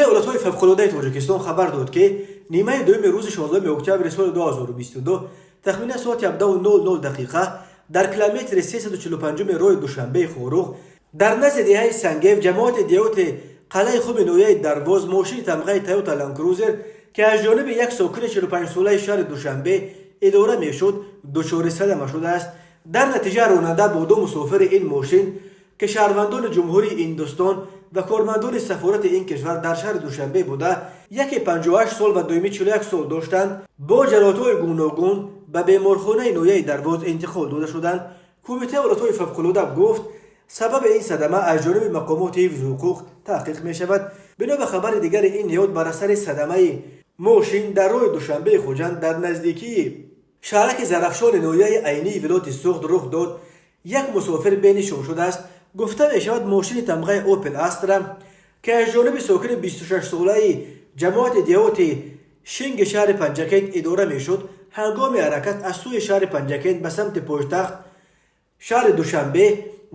Кумитаи ҳолатҳои фавқулодаи Тоҷикистон хабар дод, ки нимаи дуюми рӯзи 16 октябри соли 2022, тахминан соати 17:00 дақиқа, дар километри 345 роҳи Душанбеи Хоруғ, дар назди деҳаи Сангев, ҷамоати деҳоти Қалъаи Хуби ноҳияи Дарвоз, мошини тамғаи Тойота Ландкрузер, ки аз ҷониби як сокини 45-солаи шаҳри Душанбе идора мешуд, дучори садама шудааст. Дар натиҷа ронанда бо ду мусофири ин мошин, ки шаҳрвандони Ҷумҳурии Ҳиндустон ва кормандони сафорати ин кишвар дар шаҳри Душанбе буда, яке 58 сол ва дуюми 41 сол доштанд, бо ҷароҳатҳои гуногун ба беморхонаи ноҳияи Дарвоз интиқол дода шуданд. Кумитаи ҳолатҳои фавқулода гуфт, сабаби ин садама аз ҷониби мақомоти ҳифзи ҳуқуқ таҳқиқ мешавад. Бино ба хабари дигари ин ниҳод, бар асари садамаи мошин дар роҳи Душанбеи Хуҷанд дар наздикии шаҳраки Зарафшони ноҳияи Айнии вилояти Суғд рух дод, як мусофир бенишон шудааст. Гуфта мешавад, мошини тамғаи Опел Астра, ки аз ҷониби сокини 26-солаи ҷамоати деҳоти Шинги шаҳри Панҷакент идора мешуд, ҳангоми ҳаракат аз сӯи шаҳри Панҷакент ба самти пойтахт шаҳри Душанбе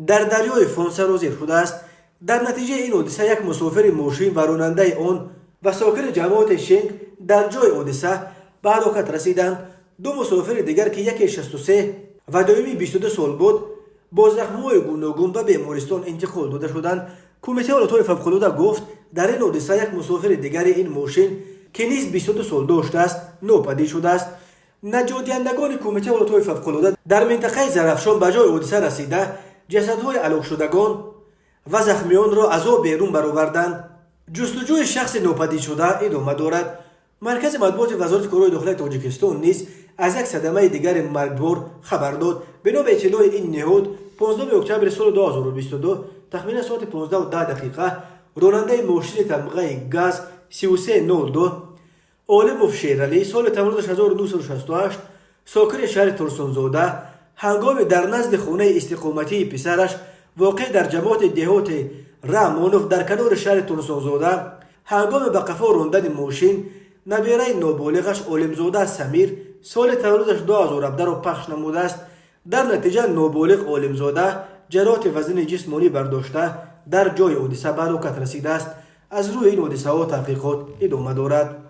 дар дарёи Фон сарозер шудааст. Дар натиҷаи ин ҳодиса як мусофири мошин ва ронандаи он ва сокини ҷамоати Шинг дар ҷои ҳодиса ба ҳалокат расиданд. Ду мусофири дигар, ки яке 63 ва дуюми 22 сол буд, бо захмҳои гуногун ба бемористон интиқол дода шуданд. Кумитаи ҳолатҳои фавқулода гуфт, дар ин ҳодиса як мусофири дигари ин мошин, ки низ 22 сол доштааст, нопадид шудааст. Наҷотдиҳандагони Кумитаи ҳолатҳои фавқулода дар минтақаи Зарафшон ба ҷои ҳодиса расида, ҷасадҳои ҳалокшудагон ва захмиёнро аз об берун бароварданд. Ҷустуҷӯи шахси нопадидшуда идома дорад. Маркази матбуоти Вазорати корҳои дохилаи Тоҷикистон низ аз як садамаи дигари маргбор хабар дод. Бино ба иттилои ин ниҳод, 15 октябри соли 2022, тахминан соати 15:10 дақиқа, ронандаи мошини тамғаи ГАЗ 3302 Олимов Шералӣ, соли таваллудаш 1968, сокини шаҳри Турсунзода, ҳангоми дар назди хонаи истиқоматии писараш, воқеъ дар ҷамоати деҳоти Раъмонов дар канори шаҳри Турсунзода, ҳангоми ба қафо рондани мошин набираи ноболиғаш Олимзода Самир, соли таваллудаш 2017-ро пахш намудааст. Дар натиҷа ноболиғ Олимзода ҷароҳати вазнини ҷисмонӣ бардошта, дар ҷои ҳодиса ба ҳалокат расидааст. Аз рӯи ин ҳодисаҳо таҳқиқот идома дорад.